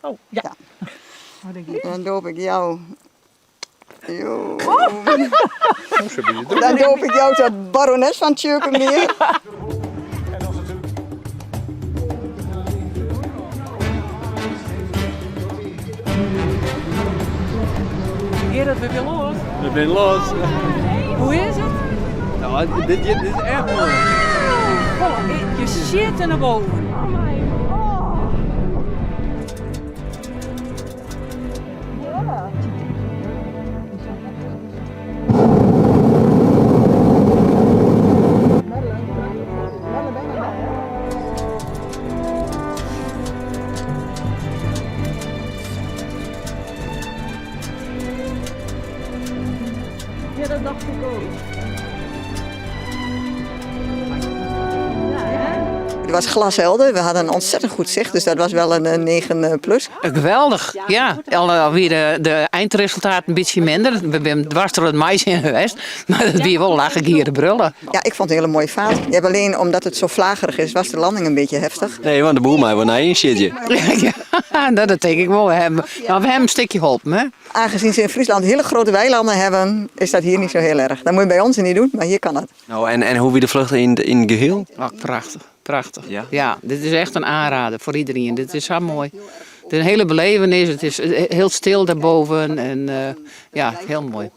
Oh, ja. Dan doop ik jou. Jo. Dan doop ik jou tot barones van Tjeukemeer. Gerrit, we binne los. We binne los. Hoe is it? Nou, dit is echt moai. Oh, je zit er boven. Ja, dat dacht ik ook. Het was glashelder. We hadden een ontzettend goed zicht, dus dat was wel een 9 plus. Geweldich, ja. Al wie de eindresultaat in bytsje minder. We binne dwers troch it mais hinne west. Mar it wie wol lachen, gieren, brullen. Ja, ik vond het een hele mooie vaart. Je hebt alleen omdat het zo vlagerig is, was de landing een beetje heftig. Nee, want de boer mei wol nei ynsjitte. Ja, dat tink ik wol. We hawwe, nou, we hawwe in stikje holpen, hè? Aangezien ze in Friesland hele grote weilanden hebben, is dat hier niet zo heel erg. Dat moet je bij ons niet doen, maar hier kan het. Nou, en hoe wie de vlucht yn it gehiel? Oh, prachtich, prachtich. Ja? Ja, dit is echt in oanrieder foar iderien. Dit is sa moai. It is in hiele belevenis. It is hiel stil dêrboppe en ja, hiel moai.